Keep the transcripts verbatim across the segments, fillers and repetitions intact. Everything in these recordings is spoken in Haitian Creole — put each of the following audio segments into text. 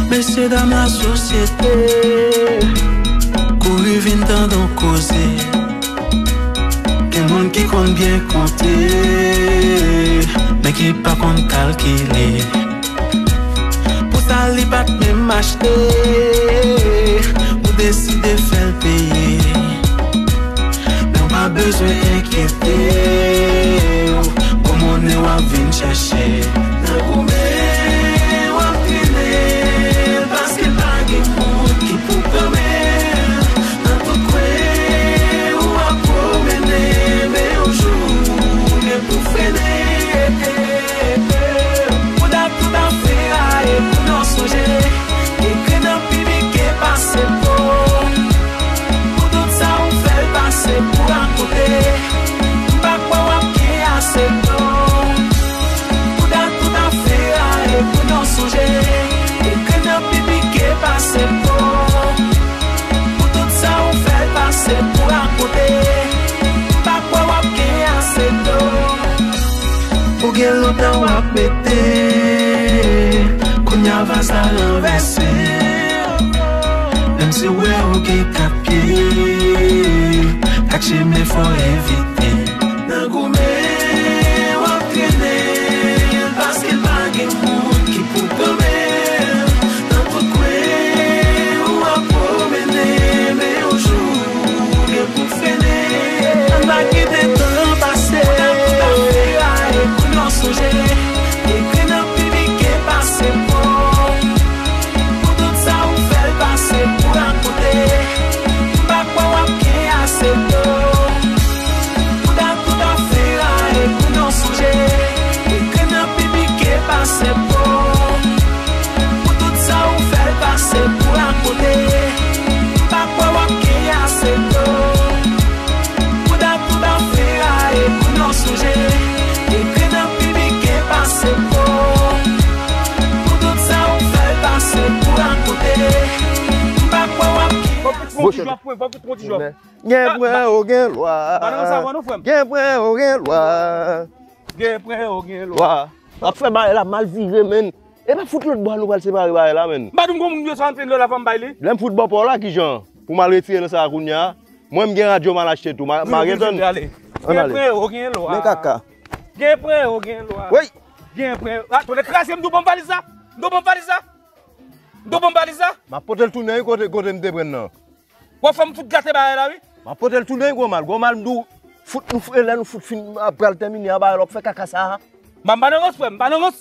Mesye dam lasosyete, kouri vin tande w koze. Gen moun ki konn byen konte, men ki pa konn kalkile. Pou sa li pa t menm achte, ou deside fè l peye. Men w pa bezwen enkyete w, gwo monnen w ap vin chache. Nan goumen w ap trennen l, paske pa gen moun ki pou kanmen l. Nan tout kwen ou ap pwomennen, men yon jou ou gen pou frennen. Pou dat tout afè a, e pou nan sonje, ekri nan piblik e pase po. Pou tout sa ou fè l pase pou akote, m pa kwè w ap gen ase tan. Pou dat tout afè a, e pou nan sonje, ekri nan piblik e pase po. Pou tout sa ou fè l pase pou akote, m pa kwè w ap gen ase tan. Ou gen lontan w ap mete, kounye a vaz la ranvèse. Menm si w wè ou gen kat pye, kat chemen fò evite. Nan goumen w ap trennen, paske pa gen moun ki pou kanmen l. Nan tout kwen ou ap pwomennen, men yon jou ou gen pou frennen. Ann pa kite tan pase. Pou dat tout afè a, e pou nan sonje, ekri nan piblik e pase po. Pou tout sa ou fè l pase pou rakonte, m pa kwè w ap gen ase tan. Pou dat tout afè a, e pou nan sonje, ekri nan piblik e pase po. Pou tout sa ou fè l pase pou rakonte, m pa kwè w ap gen ase tan. Pou dat tout afè a, e pou nan sonje, ekri nan piblik e pase po. Pou tout sa ou fè l pase pou rakonte, m pa kwè w ap gen ase tan. Bon, ti jòp, wi, bon, ti jòp. Gen pwen ou gen lwa. Gen pwen ou gen lwa. Gen pwen ou gen lwa. Ap fè bagay la mal vire, menn. E pa fout lòt bò nou pral separe bagay la, menn. M pa di m gon moun yo sa antre lò la fò m bay li. Lè m fout bò pa w la, kijan? Pou m al retire nan sa a kounye a. Mwen m gen radyo m al achte tou. M a, m a gentan. Ann ale. Gen pwen ou gen lwa. Men kaka. Gen pwen ou gen lwa. Wi. Gen pwen. A, tande kraze m tou ban m valiz la. M tou ban m valiz la. M tou ban m valiz la. M ap pote l tounen wi kote, kote m te pran nan. W ap fè m fout gate bagay la, wi. M ap pote l tounen, gwo mal. Gwo mal, m di w, fout nou fre lè nou fout fin, ap pral tèmine a bagay la, w ap fè kaka sa a. M pa, m pa nan rans, frè m, m pa nan rans.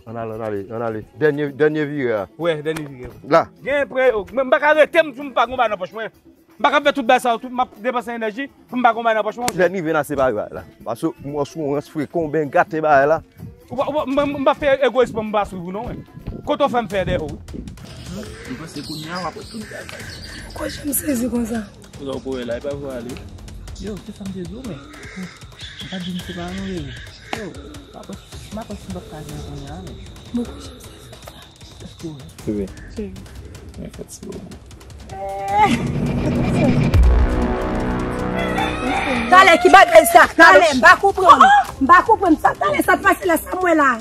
Ann ale, ann ale, ann ale. Dènye, dènye vire a. Wè, dènye vire a. La. Gen pre, mwen, m pa ka rete, m, m pa gon bagay nan pòch mwen. M pa ka fè tout bagay sa yo, tout, m ap depanse enèji. Pou m pa gon bagay nan pòch mwen. Lè n rive n a separe bagay la. Paske m wè w sou yon rans frekan, w byen gate bagay la. Ou pa, ou pa, m, m, m pa fè egoyis pou m pa swiv ou non, wi. Kote w fè m fè dèyè w, wi. M panse kounye a w ap wè tout bagay. Poukò je m sezi konsa? Kote w koure la, e pa vou ale. Yo, se sa m te di w, men. M pa di m se pa yon rezo. Yo, m pa kwè, m pa kwè si m p ap ka jwenn kounye a, men. Poukò je m sezi konsa? Bebe. Bebe. Mwen fatige w. Talè ki bagay sa? Talè, m pa konprann. M pa konprann sa. Talè, sa t pase la, sa m wè la?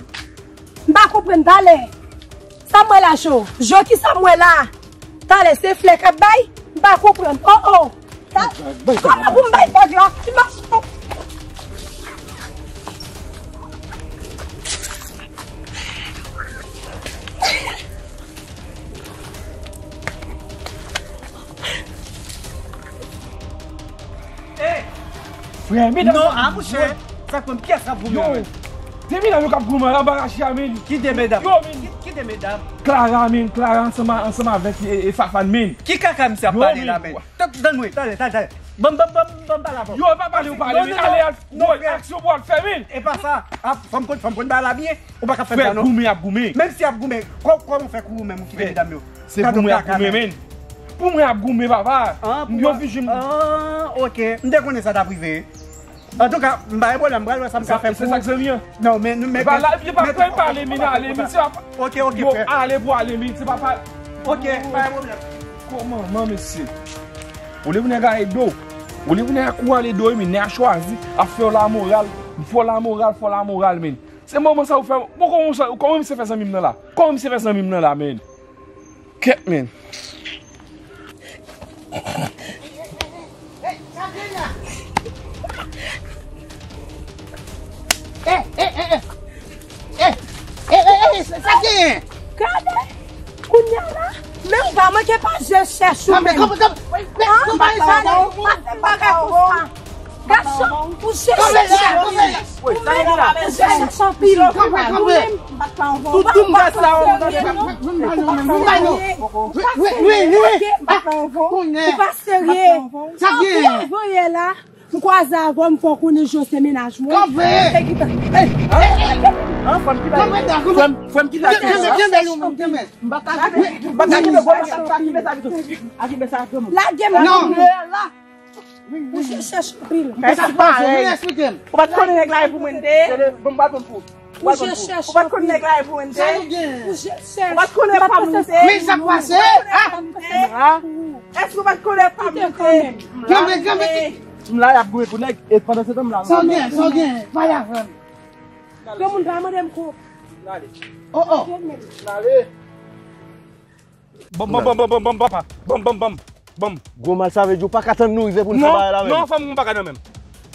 M pa konprann, talè. Sa m wè la, Jo? Jo, ki sa m wè la? Talè, se flè k ap bay? M pa konprann. Oh, oh. Kòman pou m bay bag la? Ki mache? Frè, medam. Non, a mouche. Sa k pran pyès ap goumen. Yo, de medam yo k ap goumen la, anba rachi a, men. Ki de medam? Yo, men. Ki, ki de medam? Clara, men. Clara ansanm a, ansanm avèk, e, e, Fafane, men. Ki kaka misye ap pale la, men? Tann, tann, wi, talè, talè, talè. Ban m, ban m, ban m, ban m pale avè w. Yo, e pa pale ou pale, men. Ale, al, non, aksyon pou al fè, men. E pa sa. Ap, fò m konn, fò m konn bagay la byen. Ou pa ka fè sa, non. Frè, goumen ap goumen. Menm si ap goumen, kò-, kòman w fè kouri menm ou kite medam yo? Se goumen ap goumen, men. Pou mwen ap goumen, papa. Yo fiji m. Ah, ok. M te konnen sa t ap rive. Antouka, m pa gen pwoblèm, m pral wè sa m ka fè pou ou. Se sa k zanmi an. Non, men, men, men, pa la, epi pa pale, men ale, men se pa. Ok, ok, frè. Yo, ale pou ale, men se pa pa. Ok, pa gen pwoblèm. Kòman, man, mesye? Olye pou nèg a ale do. Olye pou nèg a kou ale do, men nèg a chwazi ap fè w lamoral. Fè w lamoral, fè w lamoral, men. Se moman sa ou fè. Bon, kòman sa, kòman misye fè zanmi m nan la? Kòman misye fè zanmi m nan la, men? Kèt, men. Eh, eh, eh, eh. Eh, eh, eh, eh, sa, sa genyen? Gade, kounye a la, men ou pa manke pa je chèch ou menm. Kanpe, kanpe, kanpe. An? Ou pa fè m bagay konsa. Gason, ou je chèch. Ou menm, ou je chèch anpil. Kanpe, kanpe. Ou menm, ou pa serye. Ou pa serye. Ou pa serye. Sa genyen? Voye la. M kwaze avè w, m fè w konnen Jose mennaj mwen. Kanpe! Se ki tan. Hey! Hey! An, fò m kite. Kanpe, kanpe. Fò m, fò m kite. Kenbe, kenbe, kenbe, kenbe. M pa ka kenbe. M pa ka kenbe, m pa ka kenbe sa ditou. A kenbe sa ditou. Lage m. Non. Ou se chèch anpil. Mwen eksplike m. Ou pa t konnen nèg la e pou mwen te. Bon, m pa konn pou. Ou pa t konnen nèg la e pou mwen te. Ou pa t konnen pa mwen te. Men sa k pase? Ah! Èske ou pa t konnen pa mwen te? Kenbe, kenbe. M la y ap goumen pou nèg, e pandan se tan m la. Sa w gen, sa w gen, pale avè m. Yon moun pa mande m kou. M ale. Oh, oh. M ale. Banm, banm, banm, banm, banm, banm, papa. Banm, banm, banm, banm. Gwo mal, sa vle di ou pa ka tann nou rive pou n fè bagay la menm. Non, non, fò m gon bagay nan men m.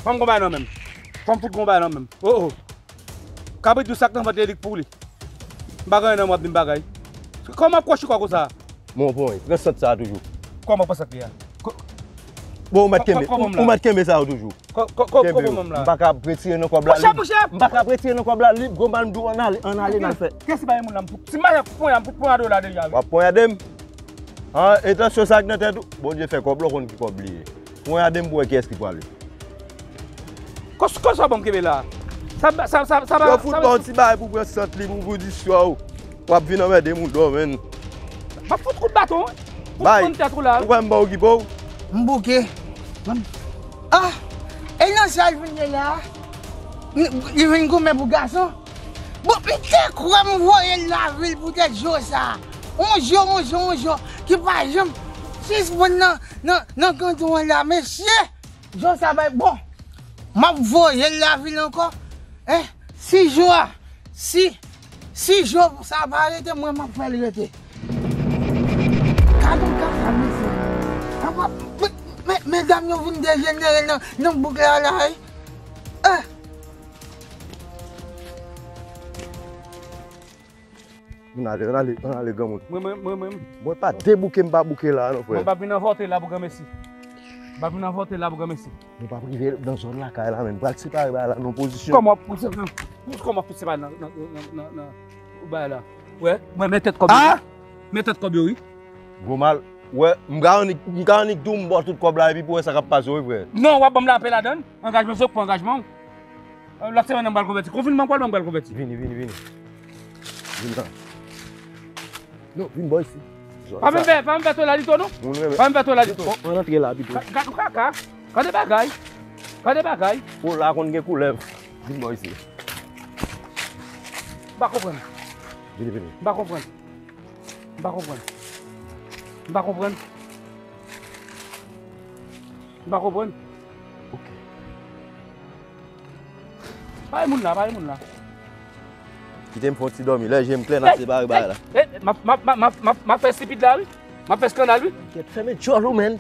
Fò m gon bagay nan men m. Fò m fout gon bagay nan men m. Oh, oh. Kabrit dous ak nan vant li, li k pou li. M pa gen anyen nan mwen ap di m bagay. Kòman ap kòchi kò konsa? Bon, bon, pran sant sa a toujou. Kòman pran sant li a? Ko- Bon, ou mèt kenbe, ou mèt kenbe sa yo toujou. Ko- ko- ko- Kenbe yo. M pa ka retire nan kòb la lib. Monchè, monchè. M pa ka retire nan kòb la lib, gwo mal m di w ann ale, ann ale n al fè. Kès ki bay moun nan m fout? Si m pa jan ponyade, m fout ponyade w la deja, wi. W ap ponyade m? An, entansyon sa k nan tèt ou? Bondye fè kòb la, w konn ki kòb li ye. Ponyade m pou wè kiyès ki pwale. Kòs, kòs sa banm kenbe la. Sa, sa, sa, sa, yo fout ba w ti bagay pou pran sant li, pou, pou distraw. W ap vin anmède moun dòmen. M ap fout kout baton, wi. Pou pran tèt ou la. Ou wè m ba w okipe w? M bouke. Ah! E nan sa l vin ye la? Li vin goumen pou gason? Bon, m te kwè m voye l lavil poutèt jo sa. On jo, on jo, on jo, ki pa janm sispann nan, nan, nan kanton an la, mesye. Jo sa bay, bon, m ap voye l lavil ankò. Hein? Si jo a, si, si jo sa pa rete, mwen m ap fè l rete. Gade yon kaka, mesye. Apa, men, men, medam yo vin dejenere nan, nan bouk la, la, wi. Eh! Ann ale, ann ale, ann ale, granmoun. Mwen, mwen, mwen, mwen. Mwen pa de bouke m pa bouke la, non, frè. Mwen p ap vin anvòte la pou granmesi. M p ap vin anvòte la pou granmesi. Nou p ap rive nan zòn lakay la, menm. Pral separe bagay la nan pozisyon. Kòman w ap, kòman w ap separe nan, nan, nan, nan, nan bagay la? Wè, mwen, men tèt kòb yo. Ah! Men tèt kòb yo, wi. Gwo mal. Wè, m ka annik, m ka annik di w m ba w tout kòb la, epi pou wè sa k ap pase, wi, frè. Non, w ap ban m lapè ladann. Angajman, se w k pran angajman w. Lòt semèn nan m pral konvèti. Konfinman pral ban m pral konvèti. Vini, vini, vini. Vin la. Non, vin bò isi. Pa menm fè, pa menm fè tolalito, non. Pa menm fè tolalito. Ann antre la pito. Gad ou kaka. Gade bagay. Gade bagay. Ou la konn gen koulèv. Vin bò isi. M pa konprann. Vini, vini. M pa konprann. M pa konprann. M pa konprann. M pa konprann. Ok. Pale moun la, pale moun la. Kite m fè yon ti dòmi. Lè je m klè, n ap separe bagay la. M ap, m ap, m ap, m ap, m ap fè estipid la, wi. M ap fè eskandal, wi. Kèt, fèmen djòl ou, menn.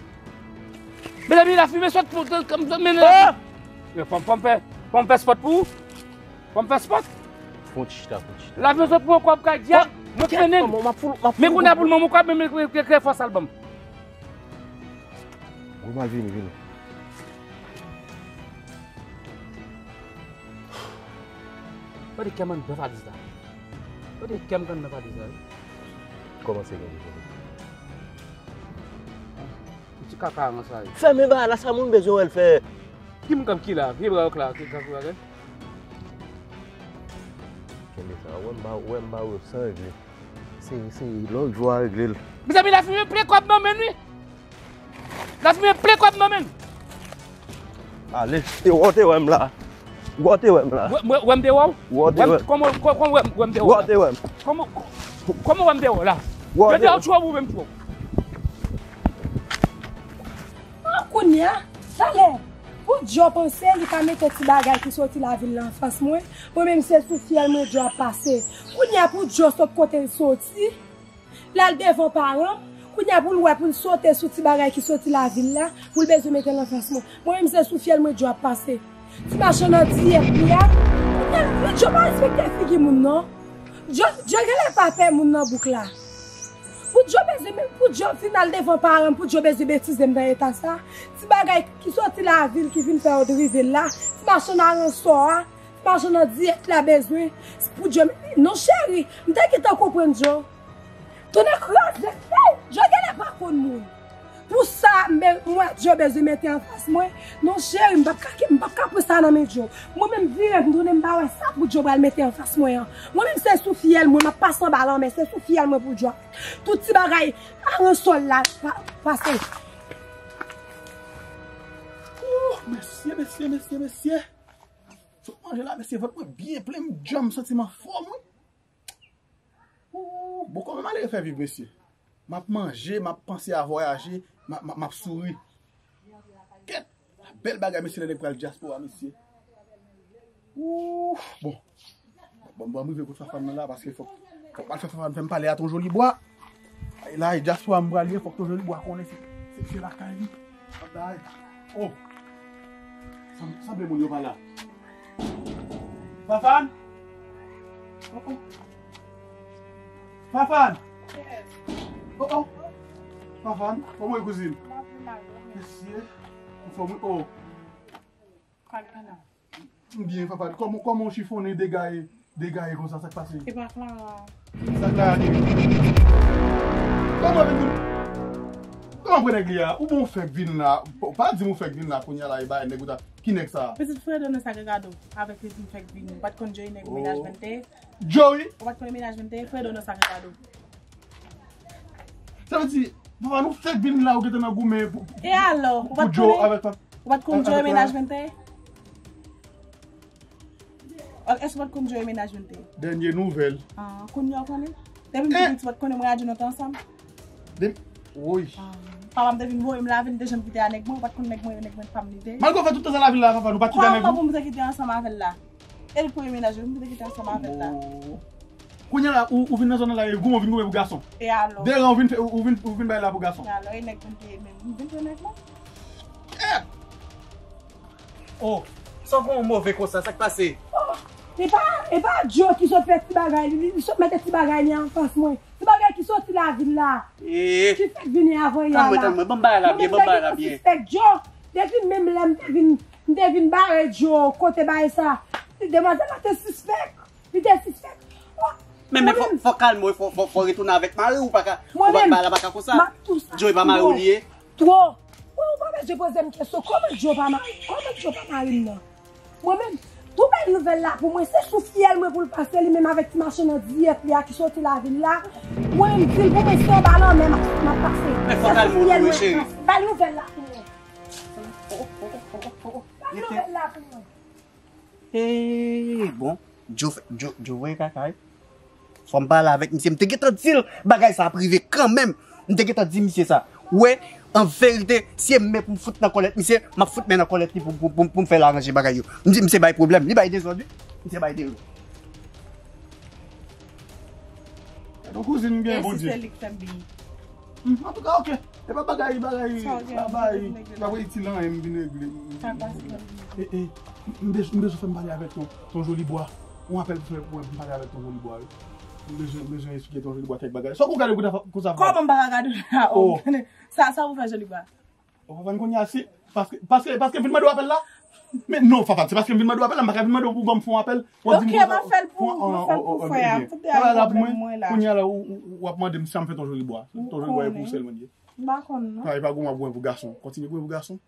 Mezanmi, lafimen sot pou, pou, pou, men, fò, fò m fè, fò m fè spòt pou ou. Fò m fè spòt. Fon ti chita, fon ti chita. Lafimen sot pou yon kòb kay djab. Mwen k mennen l. Men kounye a pou l ban m yon kòb, men, men, men, men, fòs al ban m. Gwo mal vini, vini. Gade kè m anndan valiz la. Gade kè m anndan valiz la, wi. Kòmanse gen deja. Ti kaka an sa ye. Fèmen bagay la, sa moun bezwen wè l fè. Ki moun k ap ki la? Vye bra yo k la, ki k ap bagay. Kenbe sa, wè m ba, wè m ba yo san regle. Se, se lòt jou a regle l. Mezanmi, lafimen plen kòb nan men l, wi. Lafimen plen kòb nan men l. Ale, e wè w te wè m la. Wè w te wè m la. Wè, wè, wè m te wè w? Wè w te wè m. Kòman, kò-, kòman wè m, wè m te wè w la? Wè w te wè m. Kòman, kò-, kòman wè m te wè w la? Wè w te wè m. Yo te wè w twò ou menm twò. Ah, kounye a, talè, pou Djo panse li ka mete ti bagay ki soti lavil la anfas mwen. Mwen menm se sou fyèl mwen Djo ap pase. Kounye a pou Djo sot kote l soti, l al devan paran m. Kounye a pou l wè pou l sote sou ti bagay ki soti lavil la, pou l bezwen mete l anfas mwen. Mwen menm se sou fyèl mwen Djo ap pase. Ti machann andiyèt li a. Kounye a Djo pa respekte figi moun non. Djo, Djo genlè pa pè moun nan bouk la. Pou Djo bezwen, pou Djo fin al devan paran m, pou Djo bezwen betize m nan eta sa. Ti bagay ki soti lavil ki vin fè yo rive la. Ti machann aransò a, ti machann andiyèt la bezwen. Pou Djo, non cheri, m te gentan konprann Djo. Tounen kraze, hey, Djo genlè pa konn moun. Pou sa, men, mwen, Djo bezwen mete anfas mwen. Non, cheri, m p ap ka, m p ap ka pran sa nan men Djo. Mwen menm vire, m tounen, m pa wè sa pou Djo pral mete anfas mwen an. Mwen menm, se sou fyèl mwen, m ap pase anba lanmè, se sou fyèl mwen pou Djo. Tout ti bagay, aransò l la, pa, pase. Ooh, mesye, mesye, mesye, mesye. Sot manje la, mesye, vant mwen byen plen, m djanm, m santi m anfòm, wi. Ooh, bon, kòman malere fè viv, mesye? M ap manje, m ap panse a vwayaje, m ap, m ap, m ap souri. Kèt! Bèl bagay, mesye, lè nèg pral dyaspora, mesye. Ooh, bon. Bon, bon, m rive kot Fafan nan la, paske fòk, fòk m al fè Fafan fè m pale a Ton Joli Bwa. Ay, la, e dyaspora m pral ye, fòk Ton Joli Bwa konnen se, se, se lakay li. Bagay. Oh! Sanble moun yo pa la. Fafan! Oh, oh. Fafan! Yes. Oh, oh. Fafan, kòman w ye kouzin? Mwen byen, mwen byen. Mesye, anfòm wi. Oh. Fafan. M byen, Fafan. Kòman, kòman w chifonnen degaye, degaye konsa, sa k pase? E pa Clara. Sa Clara gen? Kòman vin vin? Kòman pran nèg li a? Ou bon fèk vin la. Pa di m ou fèk vin la, kounye a la, e ba nèg ou ta. Ki nèg sa? Pitit Fredo nan sa k gado. Avèk li vin fèk vin. Ou pa t konn Joey nèg menaj mwen te ye? Joey? Ou pa t konn menaj mwen te ye? Fredo nan sa k gado. Sa vle di, papa nou fèk vin la, ou gentan nan goumen pou, pou, e alò, ou pa t pou Joe konnen? Avèk pa, ou pa t konn a-, Joe avèk menaj mwen te ye? Èske ou pa t konn Joe menaj mwen te ye? Dènye nouvèl. Ah, kounye a ou konnen? Depi m tou piti, ou pa t konnen mwen a Joe nou te ansanm? De-, woy. Ah, papa m te vin voye m la, vin te janm kite a nèg mwen, ou pa t konn nèg mwen, nèg mwen pa m li te ye? Malgre w fè tout tan sa lavil la, papa, nou pa t kite a nèg ou? Kòman pou m te kite ansanm avè l la? E l premye menaj mwen, m te kite ansanm avè l la. Oh. Kounye a la, ou, ou vin nan zòn nan la, e goumen, ou vin goumen pou gason. E alò? Deran, ou vin fè, ou, ou vin, ou vin bay la pou gason. E alò, e nèg mwen te ye menm. M vin pran nèg mwen. Eh! Oh, sa w fè yon move konsa, sa k pase? Oh, e pa, e pa Joe ki sot fè ti bagay li, li, li sot mete ti bagay li anfas mwen. Ti bagay ki soti lavil la. Eh. Ki fèk vini avan yè la. Kalme, kalme, ban m bagay la byen, ban m bagay la byen. Mwen menm te gentan sispèk Joe. Depi menm lè m te vin, m te vin bare Joe kote bagay sa. Demwazèl la te sispèk. Li te sispèk. Oh, men, men, fò, fò kalme w, fò, fò, fò retounen avèk mari w, ou pa ka, ou pa, bagay la pa ka konsa. Joe pa mari w li ye? Two. Mwen, ou pa bezwen poze m kesyon. Kòman Joe pa mari, kòman Joe pa mari m nan? Mwen menm, tou bèl nouvèl la pou mwen, se sou fyèl mwen pou l pase, li menm avèk ti machann andiyèt li a ki soti lavil la. Mwen, m di l pou mwen, se anba lanmè m ap, m ap pase. Men fò kalme w tou, wi, cheri. Bèl nouvèl la pou mwen. Bèl nouvèl la pou mwen. Hey, bon, Joe, Joe, Joe voye kaka, wi. Fò m pale avèk misye. M te gentan di l bagay sa ap rive kanmenm. M te gentan di misye sa. Ou wè, an verite, si e men pou m fout nan kòlèt misye, m ap fout men nan kòlèt li pou, pou, pou, pou m fè l aranje bagay yo. M di misye bay pwoblèm. Li bay dezòd, wi. Misye bay dezòd. Gade yon kouzin m gen, Bondye. E si se li k fè m vini? Hmm, antouka, oke. E pa bagay, bagay, pa bay, pa bay itil anyen m vin regle. E, e, m bez-, m bezwen fè m pale avèk Ton, Ton Joli Bwa. Yon apèl pou fè pou mwen, pou m pale avèk Ton Joli Bwa, wi. M bezwen, m bezwen esplike Ton Joli Bwa kèk bagay. Sa w gade konsa, konsa? Kòman m pa ka gade w la? Oh. Sa, sa w fè Joli Bwa? Ou konprann kounye a, si, paske, paske, paske m vin mande w apèl la? Men non, Fafan, se paske m vin mande w apèl la, m pa ka vin mande w pou ban m fè yon apèl. W ap di m konsa, m ap fè l pou ou, m ap fè l pou frè a. Travay la pou mwen, kounye a la, ou, ou, ou ap mande m si m fè Ton Joli Bwa. Ton Joli Bwa e pou ou sèl mwen ye. M pa konn, non. Travay pa goumen, ap goumen pou gason. Kontinye goumen pou gason.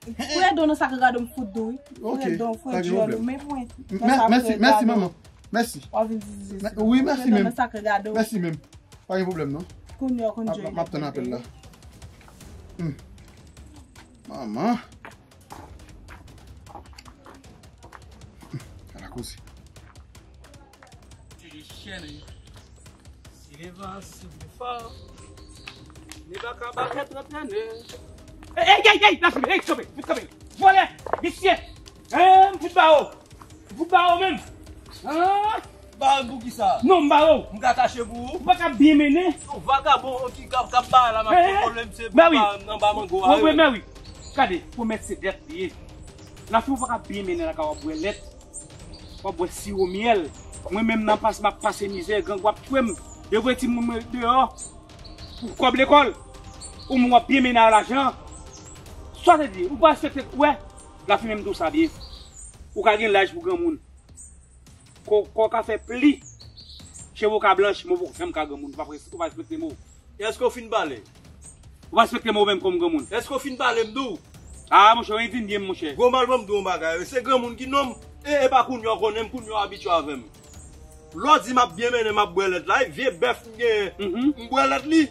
Fredo nan sa k gade w m fout dou, wi. Fredo, Fredo, men mwen. Mèsi, mèsi, manman. Mèsi. W ap vin di, di, di. Wi, mèsi menm. Fredo nan sa k gade w. Mèsi menm. Pa gen pwoblèm, non. Kounye a, kounye a. M ap tann apèl la. Hmm. Manman. Hmm. Ala koze. Ti chèn, wi. Si le van soufle fò, li pa ka bat antreprenè. Ey, ey, ey, ey, lage men, ey, kanpe, kanpe. Vòlè! Visye! Hein, m fout ba ou! M fout ba ou menm! Hein? Ba m pou kisa? Non, m ba ou! M ka kache pou ou? Ou pa ka byen mennen? Yon vagabon ki k ap, k ap bay la, m ap pran pwoblèm, se pou ba anba mango a. Wi, wi, men wi. Gade, pwomèt se dèt li ye. Lafi ou pa ka byen mennen lakay w ap bwè lèt. W ap bwè siwo myèl. Mwen menm nan pas m ap pase mizè, gang w ap twe m. Yo voye timoun mwen deyò. Pou kòb lekòl. Ou menm w ap byen mennen a lajan. Sa vle di, ou pa respekte, ou wè, Lafi menm di w sa byen. Ou ka gen laj pou granmoun. Kò, kò w ka fè pli. Cheve w ka blanch, men w poko janm ka granmoun. Ou pa res-, ou pa respekte mo. Èske w fin pale? Ou pa respekte mo menm kòm granmoun. Èske w fin pale, m di w? A, monchè, w endinye m, monchè. Gwo mal, ban m di w yon bagay. Se granmoun ki nonm. E, e pa kounye a w konnen m, kounye a w abitye avè m. Lè w di m ap byen mennen, m ap bwè lèt la, e vye bèf m genyen, m bwè lèt li.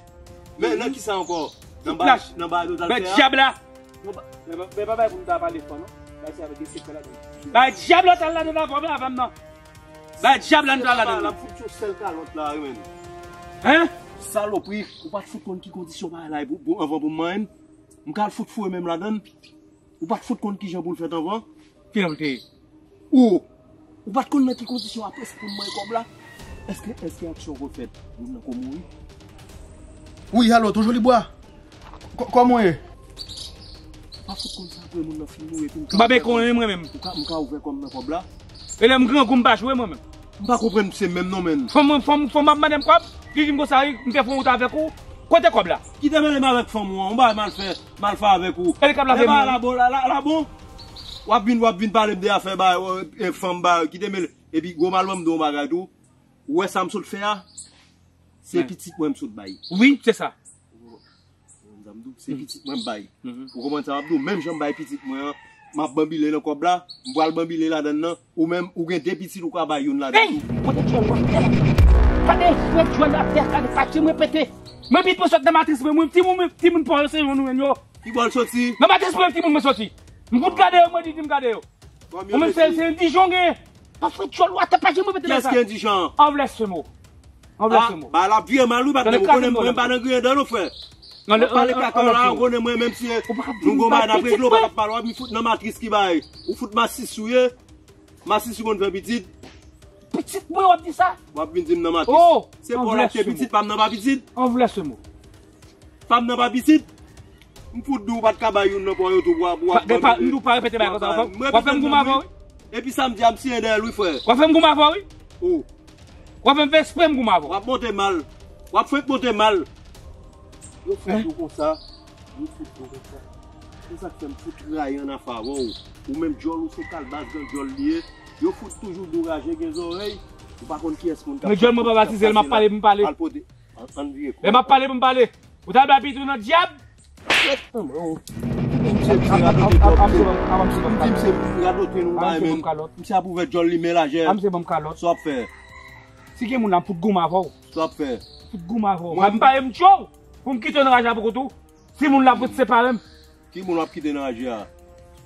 Men nan kisa ankò? Nan ba, nan ba yo t al fè a? Bèt dyab la! Men pa, men pa bay pou m ta pale fò, non. Bay sa avèk de sekrè ladan. Bay dyab la t al ladan avè m, avè m nan. Bay dyab la n t al ladan. L ap fout yon sèl kalòt la, wi, men. Hein? Salopri, ou pa t fout konn ki kondisyon bagay la ye pou, pou, anvan pou m manyen l? M ka al fout foure men m ladan l. Ou pa t fout konn kijan pou l fèt anvan? Kijan l te ye? Ou, ou pa t konn nan ki kondisyon apre se pou l manyen kòb la? Èske, èske aksyon konn fèt, moun nan konn mouri? Wi, alo, Ton Jolibwa? Kò-, kòman w ye? Pa fout konn sa apre moun nan fin mouri epi m ka... M pa byen konnen mwen menm. M ka, m ka ouvè kò m nan kòb la? E lè m grangou m pa jwe mwen menm. M pa konprann se menm non, menn. Fanm, fanm, fanm ap mande m kòb, li di m konsa, wi, m fè fon wout avèk ou. Kote kòb la? Kite mele m avèk fanm ou an, yon bagay m al fè, m al fè avèk ou. E li k ap lave men. E bagay la bon, la, la, la bon. W ap vin, w ap vin pale m de afè ba, e, fanm ba, kite mele. Epi gwo mal ban m di w yon bagay tou. Ou wè sa m sot fè a? Se pitit mwen m sot bay. Wi, se sa. Ou konprann sa m di w? Se pitit mwen m bay. Ou konprann sa m ap di w? Menm jan m bay pitit mwen an, m ap banbile nan kòb la, m pral banbile ladan l nan. Ou menm, ou gen de pitit, ou ka bay youn ladan tou. Ey! Kote djòl w atè la? Gade frè djòl atè, gade pa janm repete. Mwen pitit mwen sot nan matris mwen, mwen timoun, mwen timoun pa w yo se youn nou menm yo. Ki bò l soti? Nan matris mwen timoun mwen soti. M fout gade yo, mwen di di m gade yo. Ou menm se, se endijan w genyen. Pa fè djòl w atè, pa janm repete sa. Kiyès ki endijan? Anvlè se mo. Anvlè se mo. Ba l ap vire mal wi, patnè. Ou konnen mwen pa nan griyen dan non, frè. Nan pale kaka w la, ou konnen mwen, menm si nou gon bagay n ap regle, ou pa t ap pale, w ap vin fout nan matris ki bay. Ou fout masis ou ye. Masis ou konn fè pitit. Pitit mwen w ap di sa? W ap vin di m nan matris. Se pa w l ap fè pitit, pa m nan pa pitit. Anvlè se mo. Pa m nan pa pitit. M fout di w pa t ka bay youn nan pa w yo tou pou w ap, pou w ap ban m. M di w pa repete bagay konsa ankò. W ap fè m goumen avè w wi. Epi sa m di a, m siyen dèyè l wi, frè. W ap fè m goumen avè w wi. Oh. W ap fè m fè espre m goumen avè w. W ap monte mal. W ap fenk monte mal. Yo fout di w konsa. Yo fout di w konsa. Se sa k fè m fout rayi annafè avè w. Ou menm djòl ou se kalbas, gran djòl li ye. Yo fout toujou di w raje gen zòrèy. Ou pa konn kiyès moun k ap... Men djòl mwen pa batize l, m ap pale pou m pale. Al pote. Ann, ann vire kò. Lè m ap pale pou m pale. Ou ta bay pitit ou nan dyab? Kèt manman w. Misye, misye radote twòp. Misye radote nou bay men. Misye ap ouvè djòl li men lajè. Sa w ap fè? Si gen moun la, m fout goumen avè w. Sa w ap fè? Fout goumen avè w. Mwen m pare m tchè w. Pou m kite w nan raje a pou kont ou. Si moun la fout separe m. Ki moun w ap kite nan raje a?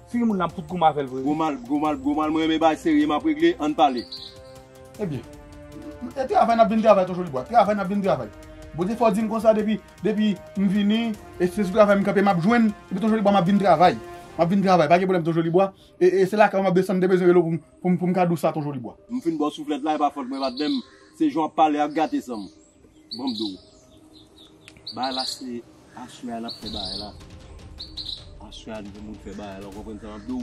Si gen moun la, m fout goumen avè l vre. Gwo mal, gwo mal, gwo mal, mwen renmen bagay serye, m ap regle, ann pale. Ebyen, e travay n ap vin travay, Ton Jolibwa, travay n ap vin travay. Bondye fè w di m konsa depi, depi m vini, e se sou travay m kanpe, m ap jwenn, epi Ton Jolibwa, m ap vin travay. M ap vin travay, pa gen pwoblèm, Ton Jolibwa. E, e se lakay ou m ap desann, m te bezwen rele w pou m, pou m, pou m ka di w sa, Ton Jolibwa. M fin ba w souflèt la, e pa fòt mwen, patnè m. Se jan w ap pale a k gate san m. Ban m di w. Bagay la se aswè a n ap fè bagay la. Aswè a n gen moun fè bagay la, w konprann sa m ap di w?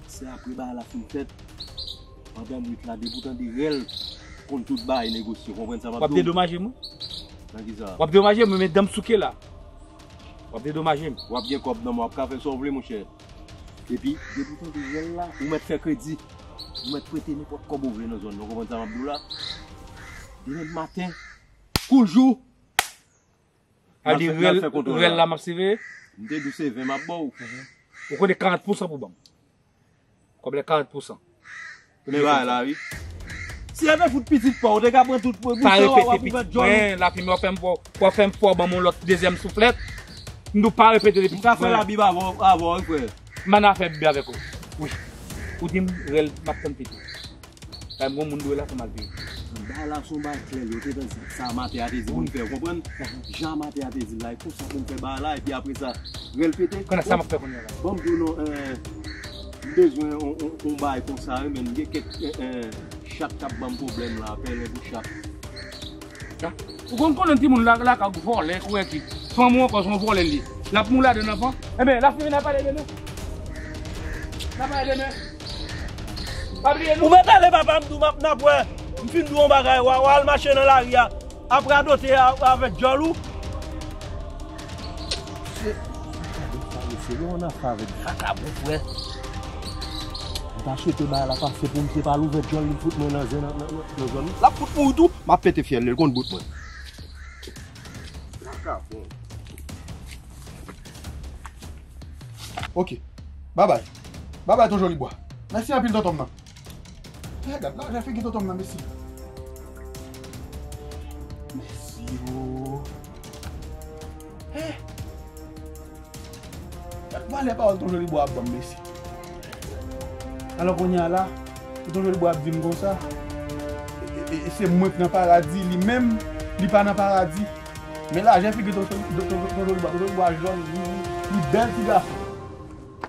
Se apre bagay la fin fèt, pandan nwit la, depi w tande rèl, konn tout bagay negosye, w konprann sa m ap di w? W ap dedomaje m wi. Nan kisa? W ap dedomaje m, men dan m souke la. W ap dedomaje m. W ap gen kòb nan men w, w ap ka fè sa w vle, monchè. Epi, depi w tande rèl la, ou mèt fè kredi. Ou mèt prete nenpòt kòb ou vle nan zòn nan, w konprann sa m ap di w la? Demen maten, kou l jou, Al di rèl, rèl la m ap siveye. M te di w se ven m ap ba w. Ou konnen karant pousan pou ban m. Kòb lè karant pousan. Men bagay la wi. Si yo te fout pitit pa w, ou te ka pran tout bouch lan w ap ouvè djòl ou. Pa repete pitit mwen, Lafi, men w ap fè m fò, w ap fè m fò ban m yon lòt dezyèm souflèt. M di w pa repete de pitit mwen. M ka fè labib avè w, avè w wi, frè. M ann afè bebe avèk ou. Wi. Ou di m rèl m ap tann pito. Sa m gon moun dwe la fè m al peye. Bagay la se yon bagay klè, yo te tann sa matè a te di pou n fè, w konprann? Jan matè a te di l la, e konsa pou n fè bagay la, epi apre sa, rèl pete. Konnen sa m ap fè kounye a la. Ban m di w non, eh, Bezwen on, on, on bagay konsa, wi, men gen kèk, eh, eh, chat k ap ban m pwoblèm la, pèlen pou chat. Sa? Ou konn konnen timoun la, lakay ou vòlè, kwè ki fanm ou ankò se yon vòlè li. L ap mouri ladan anfan. Enben, l ap fini, n a pale demen. N a pale demen. Pa bliye nou. Ou mèt ale, papa, m di w m ap, n ap wè. M fin di w yon bagay, w a, w a al mache nan lari a. Ap radote a, avèk djòl ou. Se, gade sa, mesye, gen yon afè avèk vakabon, frè. M ta swete bagay la pase pou misye pa al ouvè djòl li fout mwen nan zen nan, nan, nan, nan zòn nan. L ap fout mouri tou, m ap pete fyèl li, l konn bout mwen. Vakabon. Ok. Babay. Babay, Ton Jolibwa. Mèsi anpil, tonton m nan. Hey, gad lajan figi tonton m nan, mèsi. Mèsi, o. Hey. Gad valè pawòl Ton Jolibwa ap ban m, mèsi. Alò, kounye a la, Ton Jolibwa ap di m konsa, e, e, e, e se mwen k nan paradi, li menm, li pa nan paradi. Men lajan figi Ton, Ton, Ton, Ton Jolibwa, Ton Jolibwa jòn, li, li, li bèl ti gason.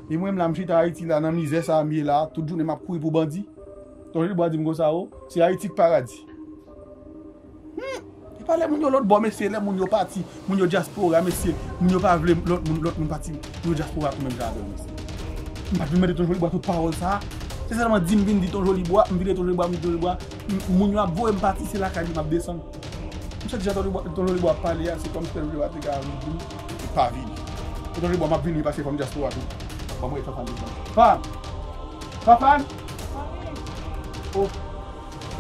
E mwen menm la, m chita Ayiti la, nan mizè sa a m ye la, tout jounen m ap kouri pou bandi. Ton Jolibwa di m konsa, o, se Ayiti k paradi. Hmm, e pa lè moun yo lòt bò, mesye, lè moun yo pati, moun yo dyaspora, mesye, moun yo pa vle lòt moun, lòt moun pati, moun yo dyaspora tou menm jan avè w, mesye. M pa t vin mande Ton Jolibwa tout pawòl sa a. Se sèlman di m vin di Ton Jolibwa, m vire Ton Jolibwa, m di Ton Jolibwa, m, moun yo ap voye m pati, se lakay li m ap desann. M santi jan Ton Jolibwa, Ton Jolibwa ap pale a, se kòmsi Ton Jolibwa te ka vin di m, e pa vini. E Ton Jolibwa, m ap vini, paske fò m dyaspora tou. Ban mwen Fafan desann. Fafan! Fafan! Oh,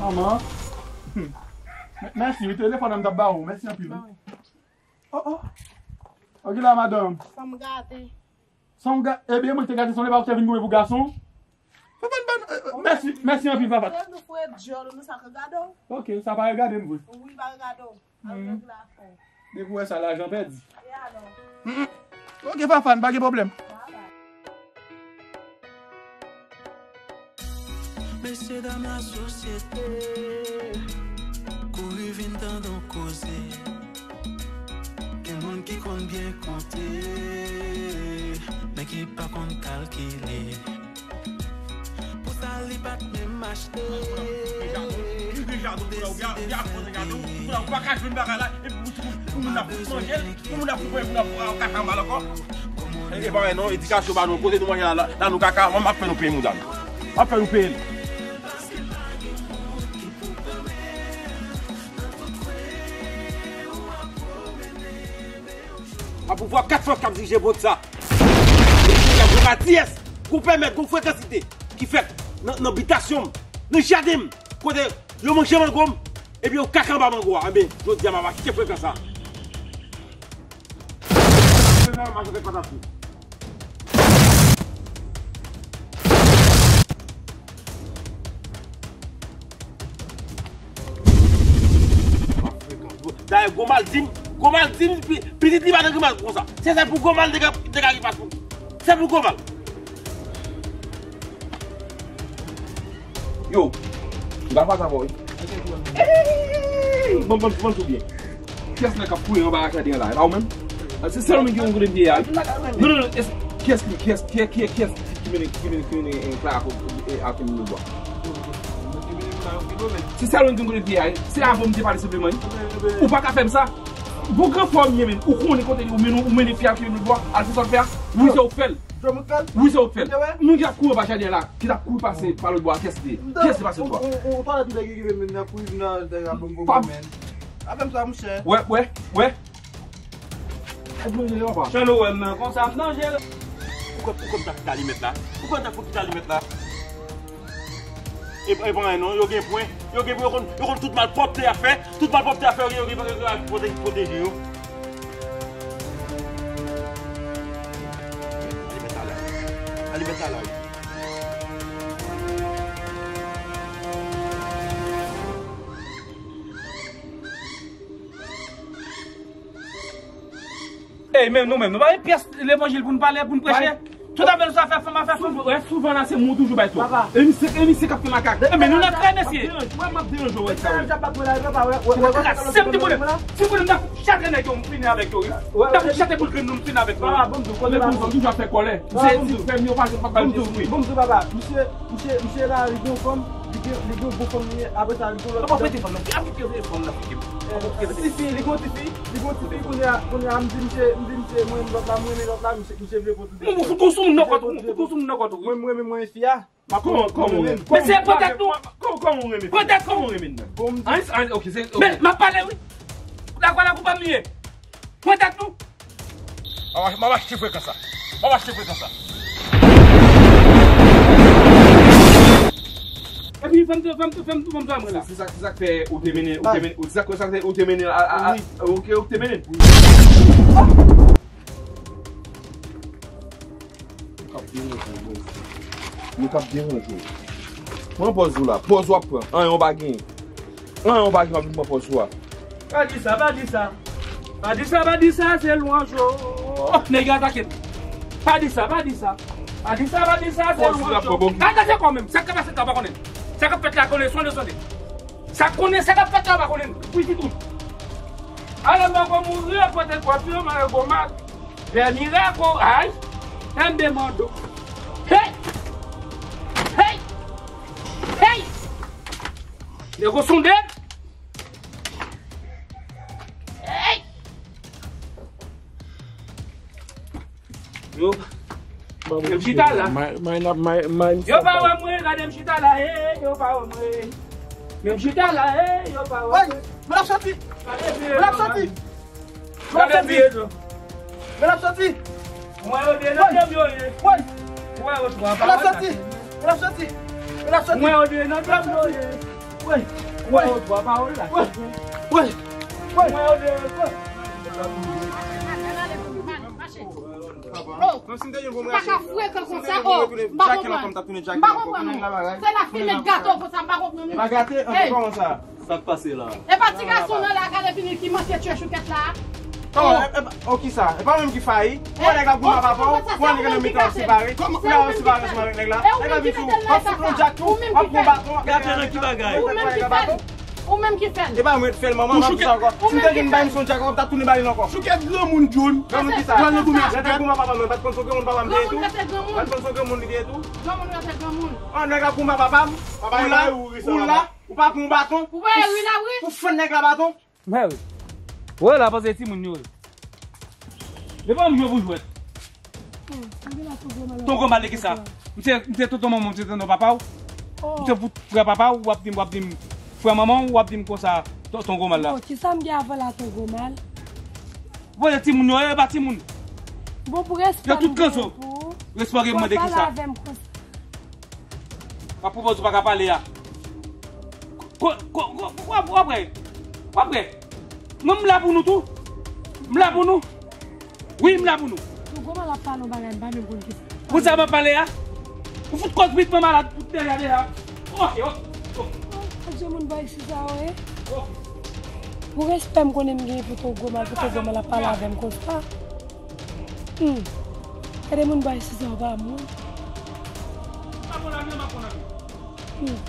manman. Hmm. Mè-, mèsi, wi, telefòn an m t ap ba ou. Mèsi anpil, wi. Oh, oh. Ok la, madanm. Fanm gate. San w ga-, ebyen, mwen te gade, se yon lè pa ou te vin goumen pou gason. Papa, n pa, eh, eh, mèsi, mèsi anpil, papa. Lè nou fwe djòl, nou sa ka gade w. Ok, sa pa regade m vre. Wi, pa regade w. Al regle afè w. Depi w wè sa, lajan pèdi. E alò? Mm, mm. Ok, papa, n pa gen pwoblèm. Bye bye. Mesye dam lasosyete, kouri vin tande w koze. Gen moun ki konn byen konte, men ki pa konn kalkile. Pou sa li pa t menm achte. Ou deja, ou deja, ou deja, ou deja poze gade w. Ou pa ka jwenn bagay la, epi pou, pou, pou moun ap fout manje l, pou moun ap fout manje, pou moun ap fout kaka mal ankò. E pa wè non, edikasyon ba nou, kote nou manje la, la, la nou kaka, mwen m ap fè nou peye mouda nou. M ap fè nou peye l. A pouvwa kat fòs k ap dirije mond sa. Epi y ap jwe matyès, gon pèmèt, gon frekansite ki fèt nan, nan bitasyon m, nan jaden m, kote yo manje mango m, epi yo kaka anba mango a. Enben, jodi a m ap kite frekans sa. Dayè, Gomal di m, Gomal di m, pi-, pitit li pa nan grimas konsa. Se sèl pou Gomal te ka, te ka rive pou. Sèl pou Gomal. Yo, m pa pase avè w, wi. Ey, ban m, ban m, ban m di w byen. Kiyès nèg k ap kouri anba jaden an la? E pa ou menm? Se sèl ou menm ki konn kote m te ye a, wi. Non, non, non, es-, kiyès ki, kiyès, kiyès, kiyès, kiyès ki mennen, ki mennen, ki mennen, eh, Clara ak, eh, ak Kevin Dubois? Se sèl ou menm ki konn kote m te ye a, wi. Se avè w m te pale senpleman, wi. Ou pa ka fè m sa. Bon, gran frè w m ye, menm. Ou konnen kote li, ou mennen, ou mennen fi a Kevin Dubois, al fè sa w fè a. Wi, se ou k fè l. Wi, se ou k fè l. Moun ki ap kouri anba jaden an la, ki t ap kouri pase pa lòt bò a, kiyès li ye? Kiyès li pase lòt bò a? Ou, ou, ou pale tout nèg ki vin nan kouri nan, nan, nan bon, bon, bon, men. Pa fè m sa, monchè. Wè, wè, wè. Ou pran jele, papa. Chan Nowèl nan, konsa, m nan jele. Ou kwè, ou kwè m ta kite alimèt la? Ou kwè m ta fout kite alimèt la? E, e pa anyen non, yo gen pwen, yo gen pwen, yo konn, yo konn tout malpwòpte y ap fè, tout malpwòpte y ap fè, yo gen, yo gen, yo gen pwote-, pwoteje yo. Alimèt la la. Alimèt la la, wi. Ey, men nou menm, nou pa gen pyès levanjil pou n pale, pou n preche? Tout apèl sa fè fanm a fè fanm. Souvan, souvan la, se moun toujou bay tou. Papa. E misye, e misye k ap fè makak. E, men nou nan kay, mesye. Mwen, m ap deranje w wè sa, wi. Kras, se m ti pwoblèm. Ti pwoblèm, m t ap chate nèg yo, m fini avèk yo, wi. M t ap chate boul grenn nou, m fini avèk yo. Papa, bon, m di w, kote m ap di w, toujou ap fè kòlè. Se ti frè m yo pa janm pa bay diskou, wi. Bon, m di w, papa, misye, misye la, li gen yon fanm, li gen, li gen yon bon fanm, li, apre sa, li gen lòt. Papa, prete fanm nan. Ap kite fanm nan, frè m. Tifi, li gen yon tifi, li gen yon tifi, kounye a, kounye a, m di misye, m di misye, mwen, lòt la, mwen, lòt la, misye, misye vle pran tout. Mwen, mwen fout gon sou moun nan kò tou, mwen fout gon sou moun nan kò tou, wi. Mwen, mwen renmen mwen fi a. Kòman, kòman w renmen? Men se pwetèt nou. Kòman, kòman w renmen? Pwetèt kòman w renmen nan? Bon, m di. An, an, ok, se, ok. Men, m ap pale, wi. Ou dakò la, koupa m li ye. Pwetèt nou. M ap, m ap achte frekans la. M ap achte frekans la. Epi, fè m, fè m, fè m, fè m, fè m, fè m la. Se sa, se sa k fè ou te mennen, ou te mennen, ou, se sa k fè ou te mennen, a, a, a, ok, ou te mennen. Nou k ap deranje w, bro. Nou k ap deranje w. Pran pòz ou la. Pòz w ap pran. Anyen w pa genyen. Anyen w pa genyen, w ap vin pran pòz ou a. Pa di sa, pa di sa. Pa di sa, pa di sa, se lwanj ou. Oh, nèg yo atake m. Pa di sa, pa di sa. Pa di sa, pa di sa, se lwanj ou. Atake kò menm. Sa k ap pase la, w pa konnen. Sa k ap fèt la, konnen, sonde, sonde. Sa konnen, sa k ap fèt la, w pa konnen. Wi, se tout. Alò, mwen kon mouri, pote kò pye, mwen gwo mal. Vè mirako, ay, tann demando. Hey! Hey! Hey! Nèg yo sonde. Hey! Yo, m chita la. Yo pa wè mwen, gade m chita la, hey, yo pa wè mwen. Men m chita la, hey, yo pa wè mwen. Mwen ap soti. Mwen ap soti. Gade vye jan. Men l ap soti. Mwen yo de nan dòm yo ye. Woy. Mwen yo twa pawòl la. Men l ap soti. Men l ap soti. Men l ap soti. Mwen yo de nan dòm yo ye. Woy. Mwen yo twa pawòl la. Woy. Woy. Mwen yo de nan dòm. Oh, m pa ka frekan konsa, oh, m pa konprann. M pa konprann. Se la fimen gato konsa, m pa konprann menm. Pa gate, ann kòmanse. Sa k pase la? E pa ti gason nan la, gade fini ki manke tchè choukèt la. Oh, e, e, oh, kisa? E pa menm ki fayi? Ou wè nèg la goumen ak papa w, ou wè nèg nan mitan separe. Ou la separe ansanm avèk nèg la. Nèg la vin sou ou, w ap fout yon djak tou, w ap pran baton. Gate nan ki bagay? Ou menm ki fè l. Ou menm ki fè l. E pa mwen k fè l, manman, m ap di sa ankò. Si m te gen bay m son djak, w ap ta tounen ba li l ankò. Choukèt granmoun John. Granmoun kisa? Nèg la goumen ak papa m, mwen pa t konn son granmoun papa m te ye tou. Mwen pa t konn son granmoun li te ye tou. Granmoun rete granmoun. Oh, nèg la goumen ak papa m. Ou la, ou la. Ou pa pran yon baton pou, pou fann nèg la baton? Mèwi. Wè la, panse timoun yo ye. E pa m jwe pou jwèt. Ton gwo mal de kisa? M se, m se tonton manman w, m se tonton papa w. M se frè papa w, w ap di m, w ap di m frè manman w, w ap di m konsa, ton, ton gwo mal la. Bon, kisa m gen avè la, ton gwo mal? Bon, e timoun yo ye, e pa timoun. Bon, pou respè m gen pou ou, respè w gen pou mande kisa? W ap pale avè m konsa. W ap pwopoze w pa ka pale a. Ko, ko, ko, w ap, w ap wè. W ap wè. Mwen, m la pou nou tou. M la pou nou. Wi, m la pou nou. Ton gwo mal ap pale yon bagay, m pa menm konn kisa. Pou sa m ap pale a? Ou fout kòz pit mwen malad, fout dèyè deja. Ok, ok, ok. Adje moun bay sisa yo, e? Ok. Pou respè m konnen m genyen pou ton gwo mal, pou ton gwo mal ap pale avè m konsa. Hmm. Gade moun bay sisa yo pa moun. Hmm.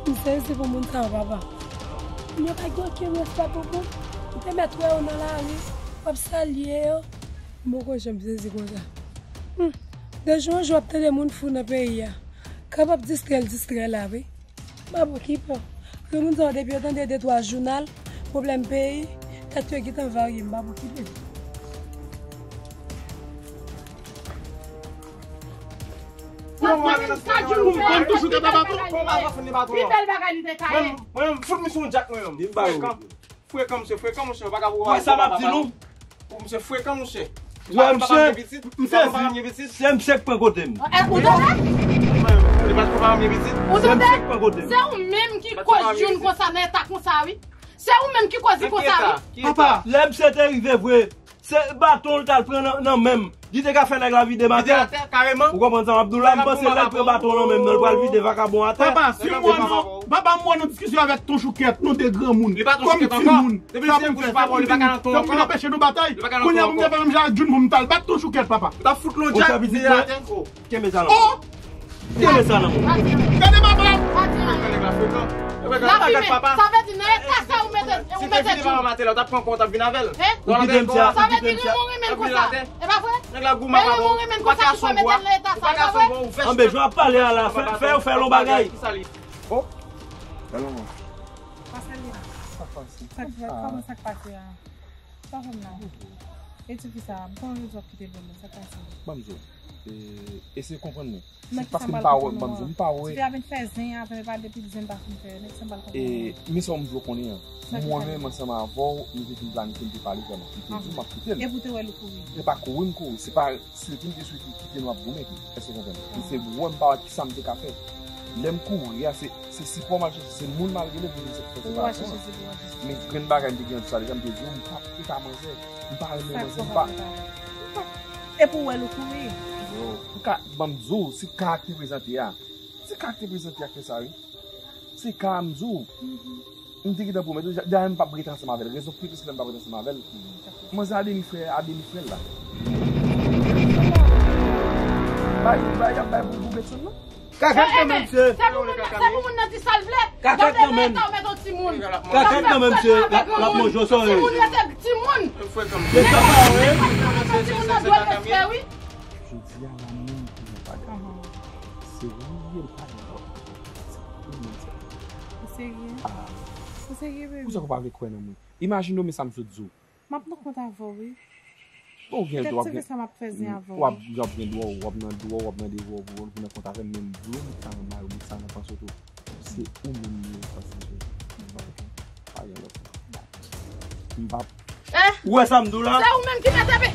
M sezi pou moun sa yo, papa. Moun yo pa gen okenn respè pou moun. M te mèt wè yo nan lari, w ap salye yo. M poko janm sezi konsa. Hmm. De jou an jou, w ap tande moun fou nan peyi a. K ap ap distrè l, distrè la, wi. M ap okipe w. Granmoun sa yo, depi yo tande de twa jounal, pwoblèm peyi, tèt yo gentan varye, m p ap okipe. Sa fè m ka di nou fè. Pi bèl bagay li te ye. Pi bèl bagay li te ka ye. Mwen, mwen, fout misye yon djak, mwen menm. Frekan. Frekan, misye frekan, monchè, ou pa ka pou. Wè sa m ap di nou? Ou misye frekan, monchè. Wè, misye, m sezi. Se misye k pran kote m. E, ou tande? Ou tande? Se misye k pran kote m. Se ou menm ki koz youn konsa nan eta konsa, wi. Se ou menm ki koz li konsa, wi. Papa, lè misye te rive vre, Se baton l t al pran nan, nan men m. Li te ka fè nèg la vide m atè. Vide atè, kareman. Ou konprann sa m ap di w la? M panse lè l pran baton nan men m nan, l pral vide vakabon atè. Papa, si m wè nou, papa, m wè nou diskisyon avèk Ton Choukèt, nou de granmoun. Li pa Ton Choukèt ankò. Depi l fin kouche pa bon, li pa ka nan ton ankò. Fè m vin anpeche nou batay. Kounye a pou m te fè menm jan ak Djoun pou m t al bat Ton Choukèt, papa. Ou t ap fout lon djab vide atè. Kenbe sa nan men w. Kenbe sa nan men w. Gade papa. Lafimen, sa vle di nan eta sa ou mete, ou mete Djoun. Ou t ap pran kò, ou t ap vin avè l. Ou kite m sa, ou kite m sa. Sa vle di ou renmen l konsa. E pa vre? Nèg la goumen pa bon. Ou pa ka son bwa. Ou pa ka son bwa, ou fè. Anben, jan w ap pale a la, fè, fè, fè yon bagay. Oh. Talon. Paskè li. Sa k pase? Sa k, kòman sa k pase a? Sa fè m la? E tifi sa, m konnen jodi w ap kite l pou mwen, sa k pase? Ban m di w. E, eseye konprann mwen. Se paske m pa wè, ban m di w, m pa wè. Tifi a vin fè zen avè m, e pa depi zen pa fin fè, nèg sa m pa l konprann. E, men sa w m di w konnen an. Mwen menm ansanm avè w, nou te fin planifye, m te pale vrèman. M te di w m ap kite l. Epi w te wè l ou kouri. Se pa kouri m kouri, se pa sweete m te sweete kite nou ap goumen tou. Èske w konprann? Se wè m pa wè kisa m te ka fè. Lè m kouri a, se, se sipò m al chèche, se moun m al rele pou vin fè separasyon an. Men grenn bagay m te gen nan sa deja, m te di w, m p ap fè sa manzè. M pa renmen manzè, m pa. Epi w wè l ou kouri. Yo, m ka, ban m di w, se ka a k te prezante a. Se ka a k te prezante a k fè sa, wi. Se ka a m di w. M te gentan pwomèt ou, dayè m p ap rete ansanm avè l. Rezon ki plis fè m p ap rete ansanm avè l. Manzè a demi frè, a demi frè l la. Bay, bay, y ap bay pou, pou Betson nan. Kakèt kanmenm, mesye. Se pou moun nan, se pou moun nan di sa l vle. Kakèt kanmenm. Gade leta w met yon timoun. Kakèt kanmenm, mesye. L ap, l ap manje w sòrèy. Timoun rete timoun. Men sa pa vre. Timoun nan dwe respè, wi. Jodi a, la menm pou mwen pale. Se ou ye m pale. Ou serye? Ah. Ou serye, baby? Poukisa ou pa vle kwè nan mwen? Imajine w, men sa m sot di w. M ap nan kont avè w, wi. Bon, ou gen dwa, w ap gen, w ap, w ap gen dwa, w ap nan dwa, w ap nan devwa, w ap nan kont avè m, men m di w, m sa nan may ou, m sa nan panse w tou. Se ou menm li ye, sa se pa gen lòt. M p ap. Eh? Ou wè sa m di w la? Se ou menm ki mete pe.